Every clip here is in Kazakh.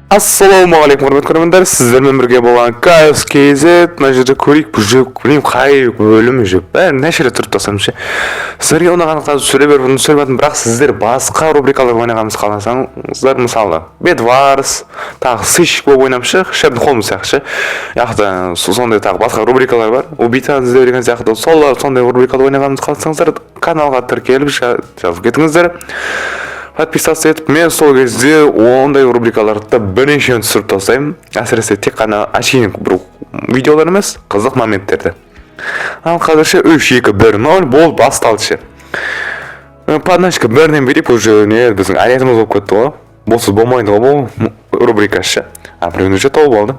Ассалаумағалейкум, құрметті көрермендер! Сіздермен бірге болған Кайос KZ. Мына жерде көрейік, уже білмеймін қай бөлім, уже бәрін неше рет түсіріп тастадым ше. Сіздерге ұнаған қазір түсіре беріп, түсіріп жатырмын. Бірақ сіздер басқа рубрикалар ойнағанымызды қаласаңыздар, мысалы, Бедварс, тағы сыщик болып ойнап ше, Шерлок Холмс сияқты ше, яқты сондай тағы басқа рубрикалар бар, убийцаны іздеу деген сияқты, сол сондай рубрикада ойнағанымызды қаласаңыздар, каналға тіркеліп, жазылып кетіңіздер, подписаться етіп. Мен сол кезде ондай рубрикаларды да бірнешеуін түсіріп тастаймын, әсіресе тек қана әшейін бір видеолар емес, қызық моменттерді. Ал қазірше 3, 2, 1, 0, болды, басталды ше. Подначка бірінен берейік, уже не біздің әдетіміз болып кетті ғой, бұлсыз болмайды ғой бұл рубрика ше. А біреуін уже тауып алды.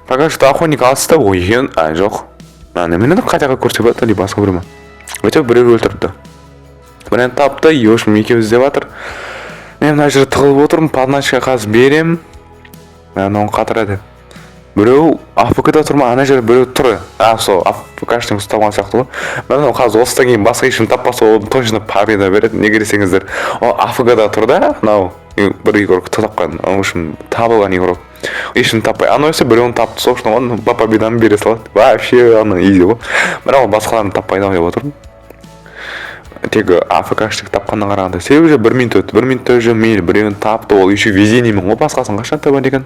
Пока что охотник алыста ой екен. А, жоқ, а немене, қайта көрсе болады или басқа біреу ма? Әйтеуір біреу өлтіріпті, біреуін тапты. И в общем, екеуі іздеп жатыр. Мен мына жерде тығылып отырмын, подначка қазір беремін. Мынауын қатырады. Біреу АФК да тұр ма? Ана жерде біреу тұр. А, сол АФКшник ұсталған сияқты ғой. Мынау қазір осыдан кейін басқа ешкім таппаса, ол точно победа береді. Неге десеңіздер, ол АФК да тұр да, мынау бір игрок тапқан, в общем, табылған игрок ешкім таппай, анау есе біреуін тапты. Сол үшін оған по победаны бере салады вообще, ана изи ғой. Бірақ ол басқаларын таппайды ау деп отырмын, тек АФКшник тапқаннан қарағанда. Себебі уже 1 минут өтті, 1 минутта уже мейлі біреуін тапты, ол еще везениемен ғой, басқасын қашан табады екен?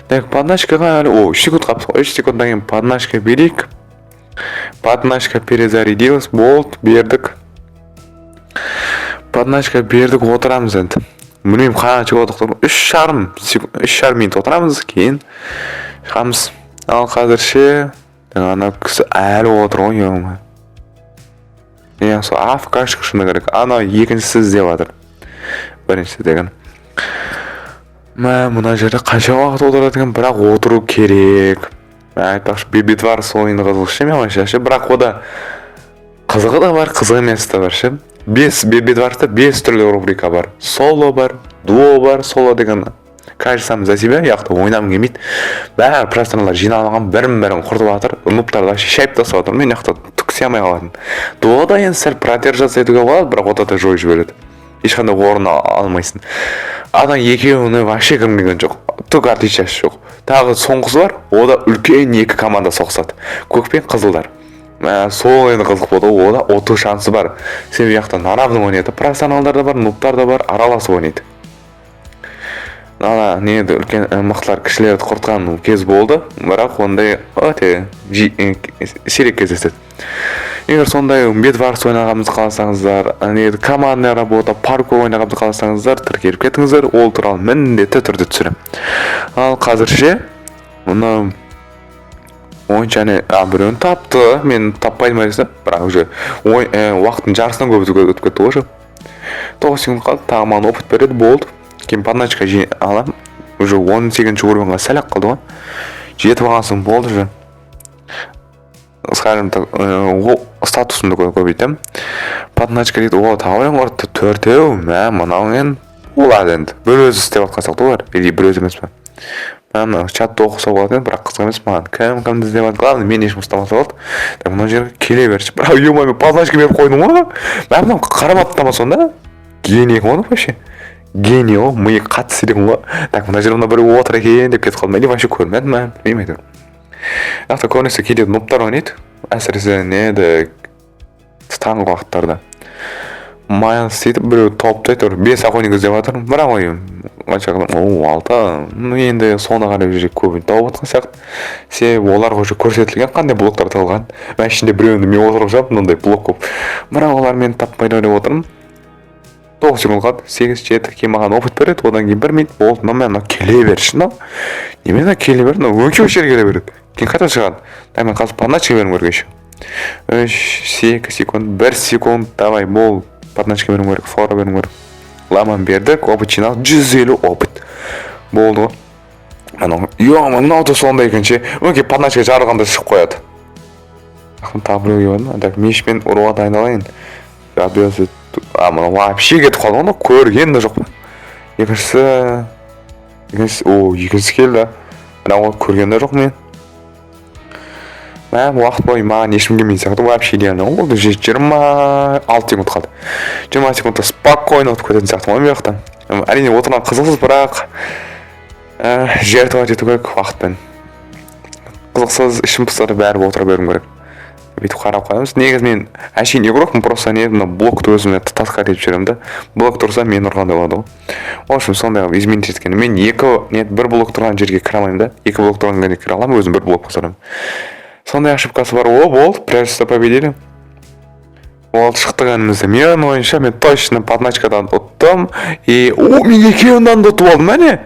Так, подначкаға әлі, о, 3 секунд қалыпты ғой. 3 секундтан кейін подначка берейік. Подначка перезарядилась, болды, бердік, подначка бердік. Отырамыз енді, білмеймін қанша отырдық, 3,5 минут отырамыз, кейін шығамыз. Ал қазірше ана кісі әлі отыр ғой, е. Иә, сол АФКшник шыны керек, анау екіншісі іздеп жатыр біріншісі деген. Мә, мына жерде қанша уақыт отырады екен? Бірақ отыру керек. Мә, айтпақшы, Бедварс ойыны қызық ше менің ойымша ше. Бірақ ода қызығы да бар, қызық емесі де бар ше. Бес Бедварста бес түрлі рубрика бар: соло бар, дуо бар. Соло деген каждый сам за себя, яқты ойнағым келмейді, бәрі профессионалдар жиналып алған, бірін бірін құртып жатыр, нубтарды вообще шайып тастап жатыр. Мен жақта түк істей алмай қалатын. Дуода енді сәл продержаться етуге болады, бірақ ода да жойып жібереді, ешқандай орын алмайсың. Ана екеуіне вообще кіргім келген жоқ, түк отличиясы жоқ. Тағы соңғысы бар, ода үлкен екі команда соғысады, көк пен қызылдар. Мә, сол енді қызық болды ғой, ода ұту шансы бар, себебі жақта на равном ойнайды, профессионалдар да бар, нубтар да бар, араласып ойнайды. Ана не еді, үлкен мықтылар кішілерді құртқан кез болды, бірақ ондай өте сирек кездеседі. Егер сондай Бедварс ойнағанымызды қаласаңыздар, не еді, командная работа, паркур ойнағанымызды қаласаңыздар, тіркеліп кетіңіздер, ол туралы міндетті түрде түсіремін. Ал қазірше мына ойыншы әне, а, біреуін тапты, мен таппаймын десем, бірақ уже ой, уақыттың жартысынан көп өтіп кетті ғой уже. 9 секунд қалды, тағы маған опыт береді, болды. Кейін подначка аламын. Уже 18-ші уровеньға сәл ақ қалды ғой, жетіп алған соң болды уже, скажем так, статусымды көбейтемін. Подначка дейді. О, тағы біреуін құртты, төртеу. Мә, мынау енді болады енді, бір өзі істеп жатқан сияқты олар или бір өзі емес па? Мә, мынау чатты оқыса болады енді, бірақ қызық емес маған кім кімді іздеп жатыр. Главное, мен ешкім ұстамаса болды. Так, мына жерге келе берші. Бірақ е, мен подначка беріп қойдым ғой. Мә, мынау қарамапты ма сонда? Гений ғой вообще, гений ғой, миы қатты істейді ғой. Так, мына жерде мына біреу отыр екен деп кетіп қалдым или вообще көрмедім ма, білмеймін әйтеуір. Жақта көбінесе кейде нубтар ойнайды, әсіресе не еді, таңғы уақыттарда. Майлз сөйтіп біреу тауыпты әйтеуір, бес охотник іздеп жатыр. Бірақ ой, қанша? О, алты. Ну, енді соны қарап уже көбін тауып жатқан сияқты, себебі оларға уже көрсетілген қандай блоктар тығылған. Мына ішінде біреуінде мен отырып жатырмын, мынандай блок болып, бірақ олар мені таппайды деп отырмын. 9 секунд қалды, сегіз, жеті. Кейін маған опыт береді, одан кейін 1 минут, болды. Мынау, мынау келе берші, мынау немене, мынау келе берді, мынау өңкей осы жерге келе береді, кейін қайта шығады. Так, мен қазір подначка беруім керек еще. 3, 2 секунд, 1 секунд, давай, бол, подначка беруім керек, фора беруім керек. Ламан бердік, опыт жиналды, 150 опыт болды ғой. Анау, е, мынау да сондай екен ше, өңкей подначка жарылғанда шығып қояды. Тағы біреу келіп ма? Так, мешпен ұруға дайындалайын. А, мынау вообще кетіп қалды ғой, мынау көрген де жоқ па? Екіншісі, о, екіншісі келді, бірақ ол көрген де жоқ мен. Мә, уақыт бойы маған ешкім келмейтін сияқты, вообще идеально ғой. Болды, уже 26 секунд қалды. 20 секундта спокойно өтіп кететін сияқты ғой. Бұл жақта әрине отырған қызықсыз, бірақ Жертвовать ету керек уақытпен. Қызықсыз, ішім пысады, бәрі отыра беруім керек. Бүйтіп қарап қоямыз. Негізі мен әшейін игрокпын, просто не, мына блокты өзіме таскать етіп жүремін да. Блок тұрса, мен ұрғандай болады ғой. В общем, сондай қылып изменить еткен. Мен екі, не, бір блок тұрған жерге кіре алмаймын да, екі блок тұрған жерге кіре аламын, өзім бір блок қосамын. Сондай ошибкасы бар. О, болды, прячься, победили. Болды, шықтық інімізді. Менің ойымша, мен точно подначкадан ұттым. И о, мен екеуінен де ұтып алдым, әне.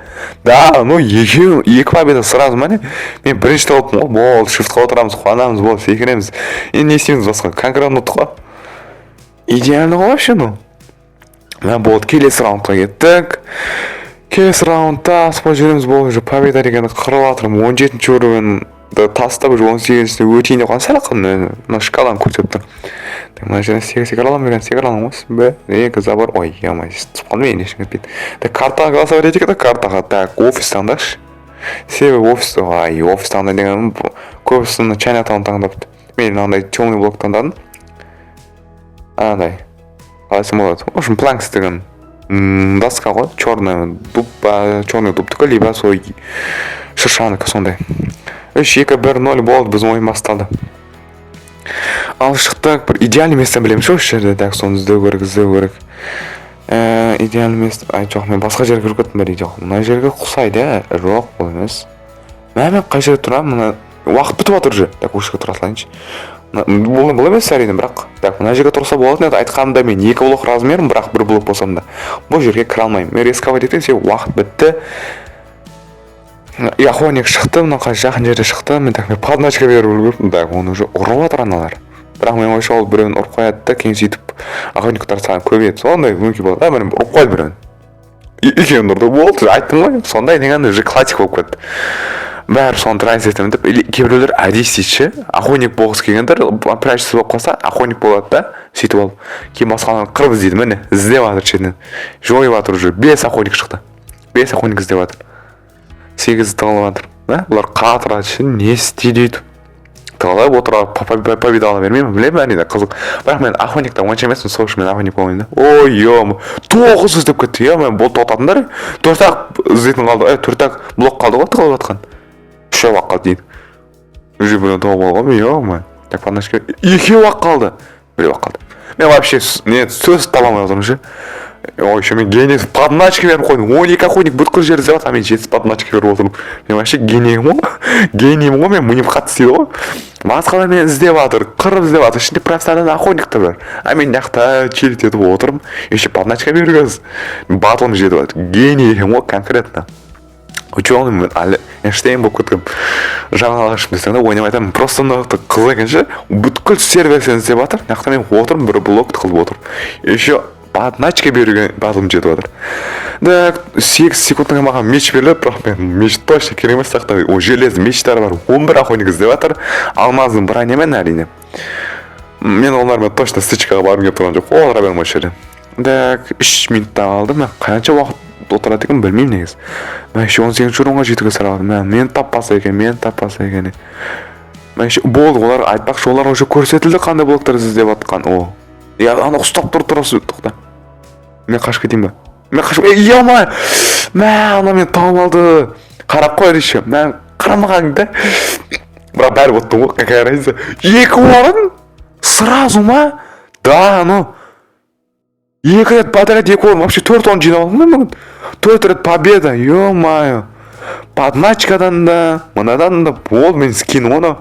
Да, ну екеуін, екі победа сразу, әне. Мен бірінші болыппын ғой. Болды, шифтқа отырамыз, қуанамыз, болды, секіреміз. Енді не істейміз басқа? Конкретно ұттық қой. Идеально ғой вообще, ну. Мә, болды, келесі раундқа кеттік. Келесі раундта аспай жүреміз, болды, уже победа дегенді қырып жатырмын. 17-уровеньді тастап, уже 18-іне өтейін деп қалған, сәл ақ мына шкаланы көрсетіп тұр. Так, мына жерден секіре аламын ба екен? Секіре аламын ғой. Бір, екі, забор. Ой, ё, түсіп қалдым, енді ешкім кетпейді. Так, картаға голосовать етейік та, картаға. Так, офис таңдашы. Себебі офис, ай, офис таңдай деген, көбісі мына Чайнатаун таңдапты. Мен мынандай темный блок таңдадым. Андай. Қалай айтсам болады? В общем, planks деген доска ғой, черный дуб па, черный дубтікі, либо сол шыршанікі сондай. Үш, екі, бір, ноль, болды, біздің ойын басталды. Ал шықтық, бір идеальный место білемін ше осы жерде. Так, соны іздеу керек, іздеу керек. Идеальный место. Ай, жоқ, мен басқа жерге кіріп кеттім бе? Жоқ, мына жерге ұқсайды, иә? Жоқ, бұл емес. Мә, мен қай жерде тұрамын? Мына уақыт бітіп жатыр уже. Так, осы жерге тұра салайыншы. Бұл емес, әрине, бірақ так, мына жерге тұрса болатын еді. Айтқанымда, мен екі блок размерім, бірақ бір блок болсам да, бұл жерге кіре алмаймын. Мен рисковать етемін, себебі уақыт бітті. И охотник шықты, мына жақын жерде шықты. Мен, так, мен подначка беріп үлгеріппін. Так, оны уже ұрып жатыр аналар, бірақ менің ойымша, ол біреуін ұрып қояды да, кейін сөйтіп охотниктар саны көбейеді, сондай мүмкін болады да. Міне, ұрып қойды біреуін. Екеуін ұрды, болды, айттым ғой. Сондай деген уже классика болып кетті, бәрі соны транс етемін деп. Или кейбіреулер әдейі істейді ше, охотник болғысы келгендер прячься болып қалса, охотник болады да, сөйтіп алып кейін басқаларын қырып іздейді. Міне, іздеп жатыр, шетінен жойып жатыр. Уже бес охотник шықты, бес охотник іздеп жатыр, сегізі тығылып жатыр да. Бұлар қатырады ше, не істейді өйтіп тығылып отырып, победа ала бермей ме, білемін, әрине, қызық, бірақ мен охотниктан онша емеспін, сол үшін мен охотник болмаймын да. Ой, е, тоғыз іздеп кетті, е, бұл тоқтатыңдар, төрт ақ іздейтін қалды, е, төрт ақ блок қалды ғой тығылып жатқан, үшеу ақ қалды дейді, уже біреу тауып алған, е. Так, подначка, екеу ақ қалды, біреу ақ қалды. Мен вообще не сөз таба алмай отырмын ше. Ой, еще мен гений, подначка беріп қойдым. 12 охотник бүткіл жерді іздеп жатыр, а мен жеті подначка беріп отырмын. Мен вообще гениймін ғой, гениймін ғой мен, миым қатты істейді ғой. Басқалар мені іздеп жатыр, қырып іздеп жатыр, ішінде профессиональный охотниктер бар, а мен мына жақта чилить етіп отырмын, еще подначка беруге батылым жетіп жатыр. Гений екенмін ғой, конкретно ученый мен, әлі Эйнштейн болып кеткенмін. Жаңа алғашым десең де, ойнап айтамын. Просто мына жақта қызық екен ше, бүткіл сервер сені іздеп жатыр, мына жақта мен отырмын, бір блок тығылып отырмын, еще подначка беруге батылым жетіп жатыр. Так, 8 секундтан кейін маған меч беріледі, бірақ мен меч точно керек емес жақта, о, железный мечтар бар. 11 охотник іздеп жатыр алмазный бронямен. Әрине, мен олармен точно стычкаға барғым келіп тұрған жоқ, отыра беремін осы жерде. Так, 3 минутта қалды. Мен қанша уақыт отырады екенмін, білмеймін негізі. Мен еще 18-орынға жетуге сәл қалды. Мә, мені таппаса екен, мені таппаса екен. Мә, еще болды, олар, айтпақшы, олар уже көрсетілді, қандай блоктар іздеп жатқан. О, я, ана ұстап тұр, тұрасы, тоқта, мен қашып кетейін ба? Мен қашып, ей, ё, мә, ана мені тауып алды, қарап қояды еще. Мә, қарамаған да, бірақ бәрі ұттым ғой, какая разница. Екі орын сразу ма? Да, ну екі рет подряд екі орын, вообще төрт орын жинап алдым ғой бүгін, төрт рет победа, ё мое, подначкадан да, мынадан да. Болды, мен скин ғой анау,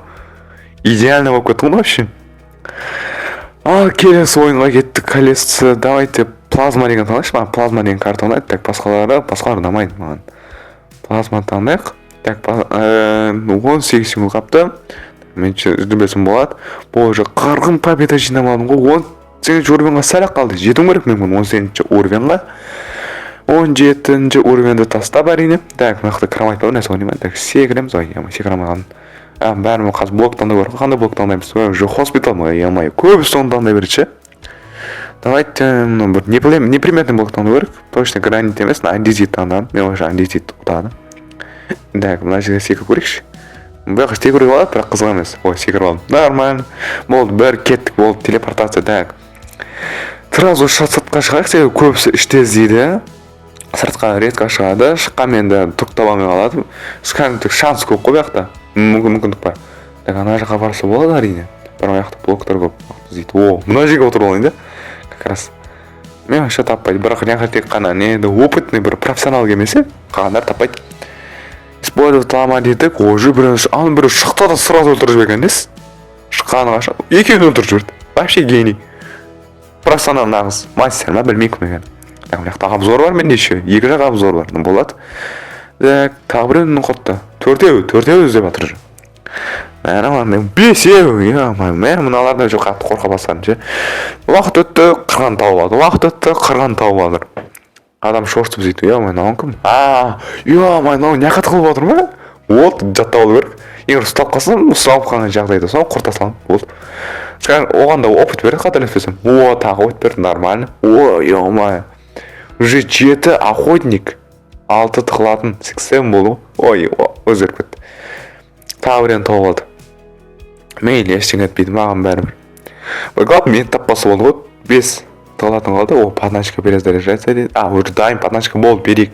идеально болып кетті ғой вообще. Ал келесі ойынға кеттік. Келесі, давайте плазма деген таңдайықшы, маған плазма деген карта ұнайды. Так, басқалары ұнамайды маған, плазма таңдайық. Так, 18 секунд қалыпты, мен жүрмесем болады. Бұл уже қырғын победа жинап алдым ғой, 18-уровеньға сәл ақ қалды, жетуім керек мен бүгін 18-уровеньға, 17-уровеньді тастап, әрине. Так, мына жақта кровать бар, нәрсе ойнаймын. Так, секіреміз. Ой, ё, секіре алмай қалдым. А, бәрібір қазір блок таңдау керек қой. Қандай блок таңдаймыз? Уже хоспитал ма? Ё, көбісі соны таңдай береді ше. Давайте мына бір неприметный блок таңдау керек, точно гранит емес, мына андезит таңдадым. Мен ойымша, андезит ұтады. Так, мына жерге секіріп көрейікші. Бұл жаққа секіруге болады, бірақ қызық емес. Ой, секіріп алдым, нормально. Болды, бір кеттік, болды, телепортация. Так, сразу сыртқа шығайық, себебі көбісі іште іздейді. Сыртқа редко шығады, шыққанмен де түк таба алмай қалады. Скажем так, шанс көп қой бұл жақта, мүмкін, мүмкіндік бар. Так, ана жаққа барса болады, әрине, бірақ ол жақта блоктар көп іздейді. О, мына жерге отырып алайын да, как раз мен вообще таппайды. Бірақ мына жаққа тек қана не енді, опытный бір профессионал келмесе, қалғандары таппайды. Использовать лама дедік. Уже біреу, ана біреу шықты да, сразу өлтіріп жіберген несі, шыққаны қашан, екеуін өлтіріп жіберді. Вообще гений, профессионал, нағыз мастер ма, білмеймін кім екенін. Так, мына жақта обзор бар менде, еще екі жақ обзор бар. Ну, болады. Так, тағы біреуін құртты. Төртеу, төртеу іздеп жатыр уже. Мә, бесеу, е, мә, мыналардан уже қатты қорқа бастадым ше. Уақыт өтті, қырған тауып алды. Уақыт өтті, қырған тауып алды. Адам шошытып сөйтіп, е, мынау кім? А, е, мынау не қылып отыр ма? Вот, жаттап алу керек. Егер ұсталып қалсам, ұсталып қалған жағдайда соны құрта саламын, болды. Скажем, оған да опыт береді, қателеспесем. О, тағы опыт берді, нормально. О, е, уже жеті охотник, алты тығылатын, 6-7 болды ғой. Ой, өзгеріп кетті. Тағы біреуін тауып алды. Мейлі, ештеңе етпейді, маған бәрібір. Главное, мені таппаса болды ғой. Бес тығылатын қалды. О, подначка перезаряжается дейді. А, уже дайын подначка болды, берейік.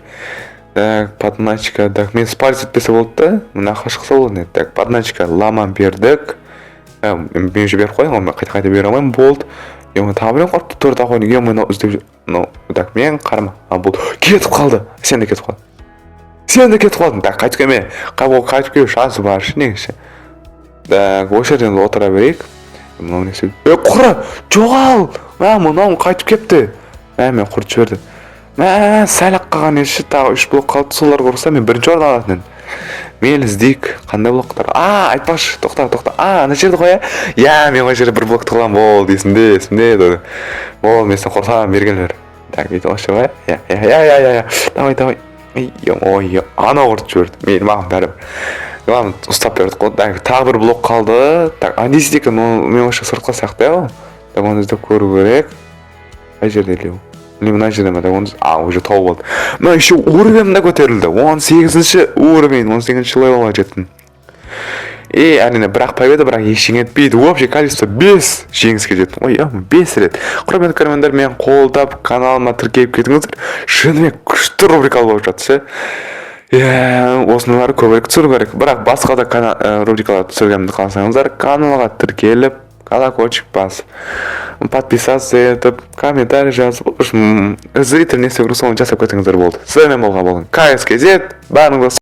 Так, подначка, так, мен спалить етпесе болды да, мына жаққа шықса болады. Так, подначка лама бердік. Мен уже беріп қойдым ғой, мен қайта қайта бере алмаймын, болды. Е, тағы біреу қалыпты, төрт охотник. Е, мынау іздеп жүр мынау. Так, мен қарама. А, болды, кетіп қалды. Сен де кетіп қалдың, сен де кетіп қалдың. Так, қайтып келме, қайтып келу шансы бар ше негізі. Так, осы жерден отыра берейік. Мынау не істейді? Е, құры, жоғал! Мә, мынау қайтып келіпті. Мә, мен құртып жіберді. Мә, сәл ақ қалған еді ше. Тағы үш блок қалды, солар құрса, мен бірінші орын алатын едім. Мейлі, іздейік, қандай блоктар. А, айтпақшы, тоқта, тоқта. А, ана жерді ғой, иә, иә, мен ол жерде бір блок тығыламын. Болды, есімде, есімде. Болды, мен сені құртамын, бергендер. Так, бүйтіп осы ғой, иә, иә, иә, иә, иә, иә, давай, давай. Ой, анау құртып жіберді. Мейлі, маған бәрібір, главное, ұстап бердік қой. Так, тағы бір блок қалды. Так, а не істейді екен ол? Мен вообще сыртқа сияқты, иә, ол. Так, оны іздеп көру керек, қай жерде или ол, или мына жерде ма? Так, оны, а, уже тауып алды. Мына еще уровень да көтерілді, 18-ші уровень, 18-ші левелға жеттім. И әрине, бірақ победа, бірақ ештеңе етпейді. Общее количество бес жеңіске жеттім ғой, иә, бес рет. Құрметті көрермендер, мен қолдап, каналыма тіркеліп кетіңіздер. Шынымен күшті рубрика болып жатыр ше. Иә, осындайларды көбірек түсіру керек. Бірақ басқа да рубрикалар түсіргенімді қаласаңыздар, каналға тіркеліп, колокольчик басып, подписаться етіп, комментарий жазып, в общем, зритель не істеу керек, соны жасап кетсеңіздер болды. Сіздермен болған KSKZ, бәріңізге.